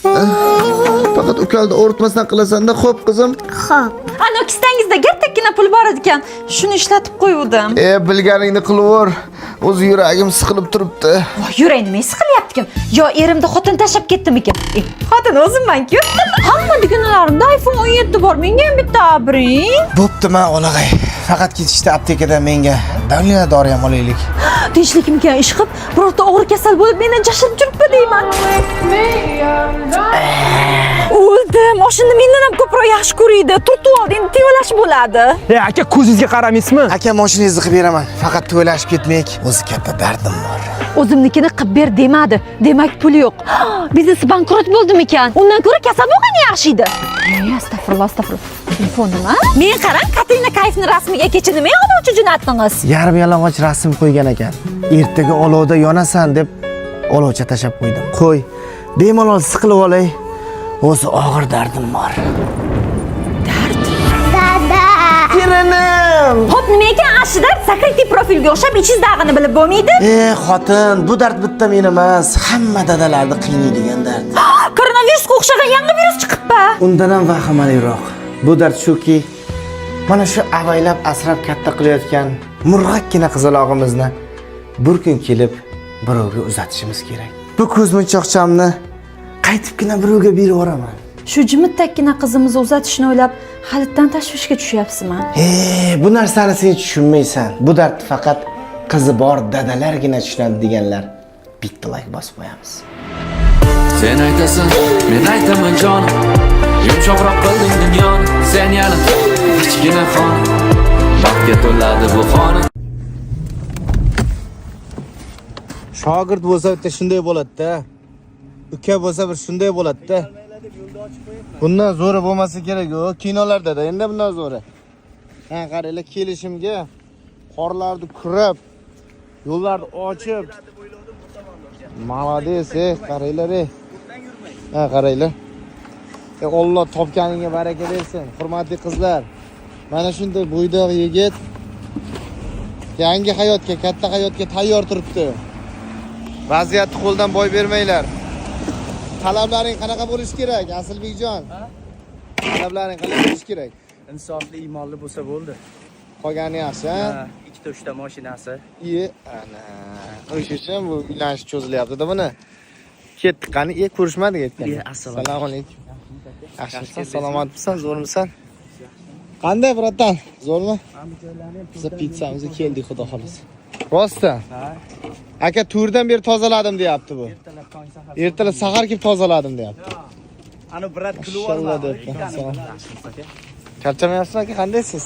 Faqat ukalni og'ritmasdan qilasan-da, xo'p qizim. Xo'p. Ana kissangizda kattagina pul bor ekan. Shuni ishlatib qo'yuvdim. E, bilganingni qilaver. O'zi yuragim siqilib turibdi. Voy, yurak nima siqilyapti ekan? Yo erimda xotin tashlab ketdimikan? E, xotin o'zimman-ku. Hamma dugonalarimda iPhone 17 bor. Menga ham bitta obring. Bo'pti, men olag'ay. Faqat ketishda aptekadan menga давление dori ham olaylik. Tinchlikmikan ish qilib, birorta og'ir kasal bo'lib mendan jashirib yuribdi deyman. O'ldim. O'shanda mendan ham ko'proq yaxshi ko'riydi. Turtib oldi, endi tevalash bo'ladi. E aka, ko'zingizga qaramaysizmi? Aka, mashinangizni qilib beraman. Faqat to'ylashib ketmaylik. O'zi katta dardim bor. O'zimnikini qilib ber demadi. Demak, puli yo'q. Biznesi bankrot bo'ldimikan? Undan ko'ra kasal bo'lgani yaxshi edi. E, astag'firullah, astag'firullah. Telefon nima? Men qarang, Katrina Kayfni rasmiga kecha nima olovchi jo'natdingiz? Yarim yalang'och rasm qo'ygan ekan. Ertaga olovda yonasan deb olovcha tashlab qo'ydim. Qo'y. Bemalol siqilib olay. O'zi og'ir dardim bor. Dada. Kelinim! Xo'p, nima ekan ashi dard? Закрытый profilga o'xshab ichingiz dag'ini bilib bo'lmaydi. E, xotin, bu dard bitta men emas, hamma dadalarni qiynaydigan dard. Koronavirusga o'xshagan yangi virus chiqibdi. Undan ham vahimaliroq. Bu dard shuki, mana shu avaylab asrab katta qilayotgan murg'akkina qizalog'imizni bir kun kelib birovga uzatishimiz kerak. Bu ko'zmunchoqchamni qaytibgina birovga berib yuboraman. Shu jimitdakkina qizimizni uzatishni o'ylab, halitdan tashvishga tushyapsizmi? E, bu narsani sen tushunmaysan. Bu dardni faqat qizi bor dadalargina tushunadi deganlar. Bitta like bosib qo'yamiz. Sen aytasan, men aytaman jonim. Yumshoqroq qilding dunyoni. Sen yana kichkina xona. Baxtga to'ladi bu xona. Shogird bo'lsa bitta shunday bo'ladi-da. Uka bo'lsa bir shunday bo'ladi-da. Bundan zo'ri bo'lmasa kerak u kinolarda-da endi bundan zo'ri. Ha, qaranglar kelishimga qorlarni kurab, yo'llarni ochib. Молодец, ey, qaranglar ey. Ha, qaranglar. E, Alloh topganingga baraka bersin. Hurmatli qizlar, mana shunday bo'ydoq yigit yangi hayotga, katta hayotga tayyor turibdi. Vaziyatni qo'ldan boy bermanglar. Talablaring qanaqa bo'lishi kerak, Asilbekjon? Talablaring qanaqa bo'lishi kerak? Insofli, iymonli bo'lsa bo'ldi. Qolgani yaxshi, ha? Ha, ikkita, uchta mashinasi. Iye, ana. O'sha uchun bu uylanish cho'zilyapti-da buni. Ketdik, qani, e, ko'rishmadik aytgan. E, assalomu Assalomu alaykum. Yaxshimisan, salomatmisan, zo'rmisan? Qanday, братан? Zo'rmi? Biz pitsamizga keldik, xudo xolasa. Rostdan. Aka, to'rdan beri tozaladim deyapti bu. Ertalab tong sahar. Ertalab sahar kelib tozaladim deyapti. Ana брат kulib Mashalloh deyapti. Charchamayapsizmi aka, qandaysiz?